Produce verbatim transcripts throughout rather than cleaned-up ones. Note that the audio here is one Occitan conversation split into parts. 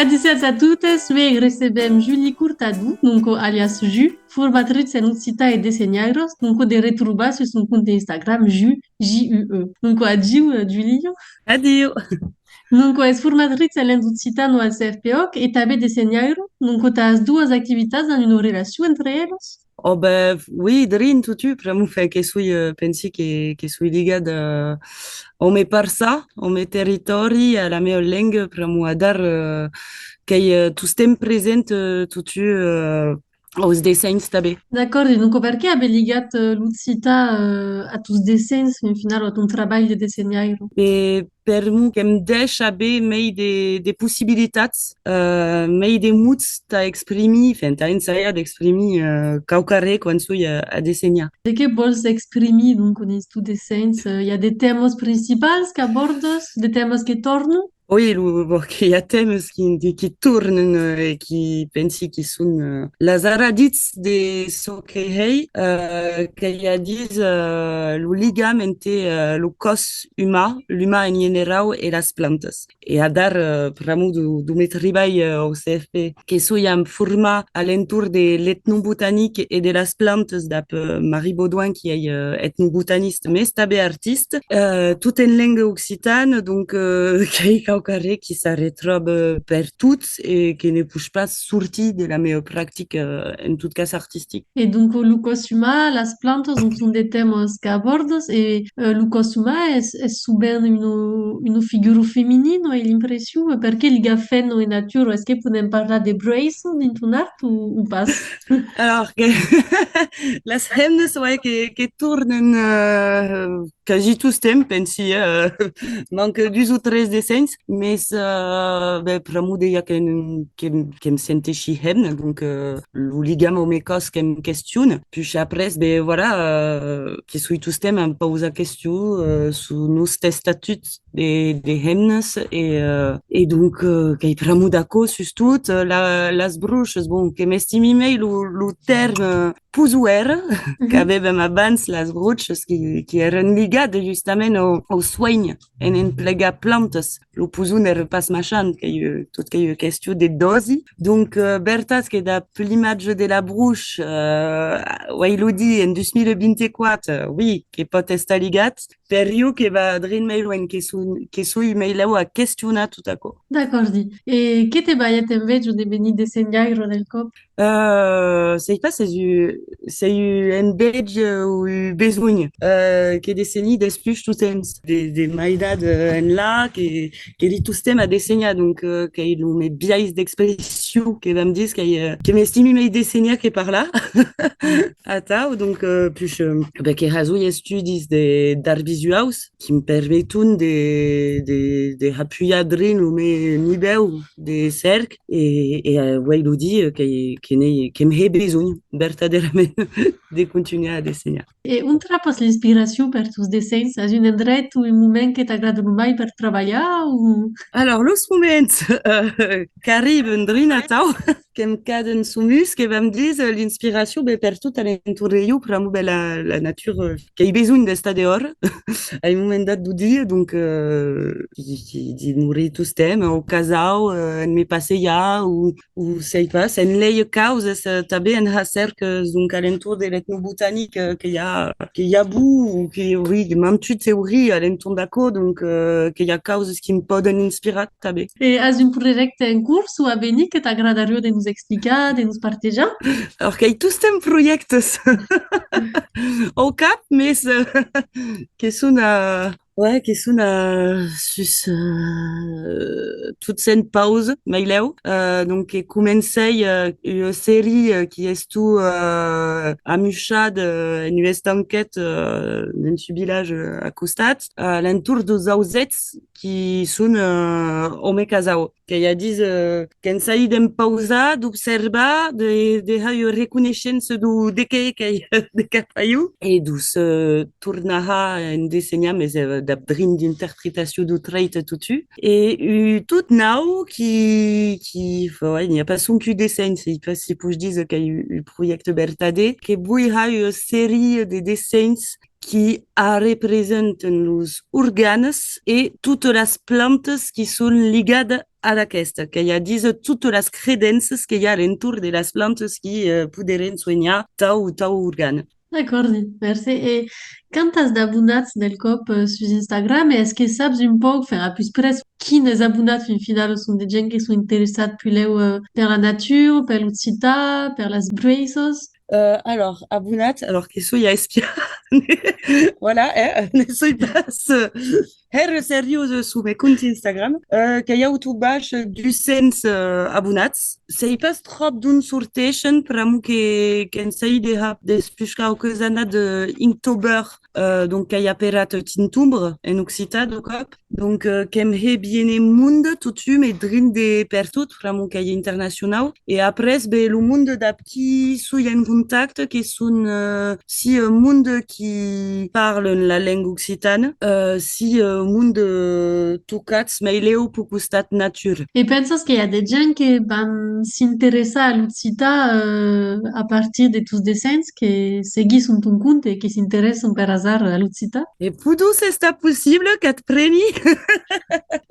Adissiatz a totes, uèi recebèm Julie Courtadou, donc alias Ju, formatritz en occitan e dessenhaira, donc de retrobar sus son compte Instagram Ju, J U E. Donc adiu, eh, Julie. Adiu. Donc es formatritz en lenga occitana al C F P Òc e tanben dessenhaira, donc t'as doas activitats, an una relacion entre elas? Oh ben, oui, drin totun, pr'amor, enfin, que soi, eh, pensi que, que soi ligada, eh, au me parçan, au me territòri, a la mea lenga, pr'amor adara, eh, qu'ei, eh, tostemps present, eh, totun, eh, aus dessenhs tanben. D'acòrdi, donc perqué aver ligat, eh, l'occitan, eh, a tos dessenhs, en final, a ton trabalh de dessenhaira? E pr'amor que'm dèisha aver mei de, de possibilitats, eh, mei de mots tà exprimir, enfin, tà ensajar d'exprimir, eh, quauquarren quan soi a, a dessenhar. De qué vòls exprimir, donc, dins tos dessenhs? Eh, i a de tèmas principals qu'abòrdas, de tèmas que tòrnan? Oui, lo, bon, que i a tèmas qui, qui, qui tornan, eh, e qui pensi qui son, eh, las arraditz de çò que hèi, eh, qu'ei a díser, eh, lo ligam ente, eh, lo còs uman, l'uman en generau e las plantas. E adara, eh, pr'amor deu, deu me tribalh, eh, au C F P, que soi a formar a l'entorn de l'etnobotanic e de las plantas dab, eh, Marie Baudouin, qui ei, eh, etnobotanista, mes tanben artista, eh, tot en lenga occitana, donc, eh, qu'ei quauquarren qui s'arretròba pertot e que ne poish pas sortir de la mea practica, eh, en tot cas artistic. E donc, lo còs uman, las plantas, donc, son de tèmas qu'abòrdas, e, eh, lo còs uman es, es sovent una, una figura feminina, ai l'impression, e perqué ligar femna e natura? Es que podèm parlar de brueissa dins ton art o, o pas? Alors, que las hemnas, ouais, que, que tornan, eh, quasi tostemps, pensi, eh, manca dus o tres dessenhs, mes, eh, ben, pr'amor dejà que, que, que'm senteishi hemna, donc, eh, lo ligam au me còs que'm questiona. Puish après, ben, voilà, eh, que soi tostemps a pausar question, eh, sus noste estatut de, de hemnas, e, eh, e donc, eh, qu'ei pr'amor d'aquò, sustot, eh, la, las broishas, bon, que m'estimi mei lo, lo tèrme posoèra, qu'avèvam abans las broishas qui, qui èran ligadas justament au, au suenh en emplegar plantas. Lo poson èra pas maishant, qu'ei, eh, tot qu'ei ua question de dòsi. Donc, eh, vertat que dab l'imatge de la broisha, eh, uei lo dia, en dus mila vint-e-quate, eh, oui, que pòt estar ligat, per jo que va drin mei luenh, que son, que soi mei lèu a questionar tot aquò. D'acòrdi. E qué te balhèt enveja de venir dessenhaira del còp? Euh, sèi pas s'es ua, s'es ua enveja o un besonh, euh, que dessenhi despuish tot temps, de, de ma edat, euh, enlà, que, qu'èri tostemps a dessenhar, donc, euh, qu'ei lo me biais d'expression que vam díser, qu'ei, euh, que m'estimi mei dessenhar que parlar. Atau, donc, euh, puish, euh, ben, que hasoi estudis de, d'arts visuaus, qui'm permeton de, de, de har pujar drin lo me nivèu de cèrc, e, e, euh, uei lo dia, euh, que, que n'ei, que'm hè besonh, vertadèrament, de contunhar a dessenhar. E on trapas l'inspiracion per tos dessenhs? As un endret o un moment que t'agrada lo mai per trabalhar, o? Alors, los moments, euh, qu'arriban drin atau, que'm caden suu mus, que vam díser, l'inspiracion, ben, pertot a l'entorn de jo, pr'amor, ben, la, la natura, euh, qu'ei besonh d'estar dehòra, a un moment dat deu dia, donc, euh, qui, qui, de morir tostemps au casau, euh, en me passejar, o, o sèi pas, en léger causas, euh, tanben en har cèrc, euh, donc, a l'entorn de l'etnobotanic, euh, que i a, que i a bu, o que, oui, que mantuc teoria a l'entorn d'aquò, donc, euh, que i a causas qui'm pòden inspirar tanben. E as un projècte en cors o a venir que t'agradariá de nos explicar, de nos partejar? Alors, qu'ei tostemps projèctes au cap, mes, euh, que son a, ouais, que son a, sus, euh, tot sent pausa, mei lèu. Euh, donc, que comencèi, euh, ua seria, euh, qui estó, euh, amuishada, euh, en ua estanqueta, euh, dens un vilatge, euh, a costat, a l'entorn deus ausèths qui son, euh, au me casau. Qu'ei a díser, euh, qu'ensaji de'm pausar, d'observar, de, de har ua reconeishença deu de qué qu'ei, de qué fau, e de'us, euh, tornar har en dessenhar, mes, euh, dab drin d'interpretacion deu trèit totun. E un tot nau qui, qui, ouais, n'i a pas sonque un dessenh, sèi pas si poish díser qu'ei un, un projècte vertadèr, que voi har ua seria de dessenhs qui arrepresentan los organes e totas las plantas qui son ligadas ad aquesta, qu'ei a díser totas las credenças que i a a l'entorn de las plantas qui, eh, poderén suenhar tau o tau organ. D'acòrdi, mercé. E quantas d'abonats del còp, eh, sus Instagram? E es que sabs un pauc, enfin, a pus près, quines abonats, fin finala, son de gent que son interessats puslèu, eh, per la natura, per l'occitan, per las brueissas? Euh, alors, abonat, alors que soi a espiar. Voilà, eh, ne soi pas, euh, hèra seriosa sus me compte Instagram, euh, qu'ai auto baish dus cents, euh, abonats. Sei pas tròp d'on sorteishen, pr'amor que, qu'ensai de har, despuish quauques annadas, de Inktober, euh, donc qu'ai aperat Tintombre en occitan, de còp. Donc, euh, qu'èm hè viéner monde, totun, e drin de pertot, pr'amor qu'ei internacionau. E après, be, lo monde dab qui soi en contacte, que son, euh, si, euh, monde qui parlan la lenga occitana, euh, si, euh, monde, euh, tocats meilèu peu costat natura. E pensas que i a de gent que van s'interessar a l'occitan, euh, a partir de tos dessenhs, que seguisson ton compte e que s'interèsson per hasard a l'occitan? E podó estar possible qu'at preni.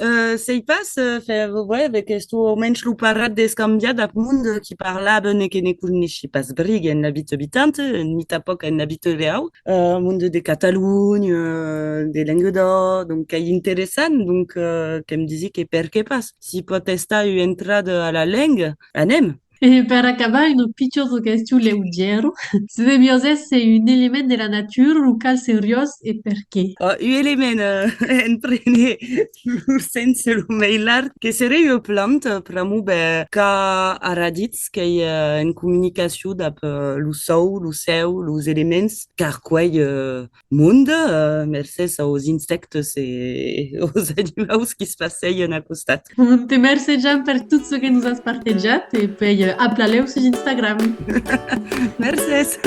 Euh, sei pas, euh, enfin, ouais, avec esto, au mensh lo parat d'escambiar dab monde qui parlavan e que ne coneissi pas briga en l'abit habitant, ni tanpòc en l'abit reau, euh, monde de Catalonha, euh, de Lengadòc, donc qu'ei interessant, donc, euh, que'm disi que perqué pas, si pòt estar ua entrada a la lenga, anem. E per acabar, una pichona question leugièra. Se deviás èsser un element de la natura, lo qual seriás e perqué? Oh, un element, euh, en prener lo sens lo mei larg, que seré ua planta, pr'amor, ben, qu'a araditz, qu'ei, euh, en comunicacion dab, euh, lo sòu, lo cèu, los elements, qu'a arcuelh, euh, monde, euh, mercés aus insèctes e aus animaus qui's passejan a costat. Te mercejam per tot çò que nos as partejat e pèi, euh, a plan lèu sus Instagram. Mercés.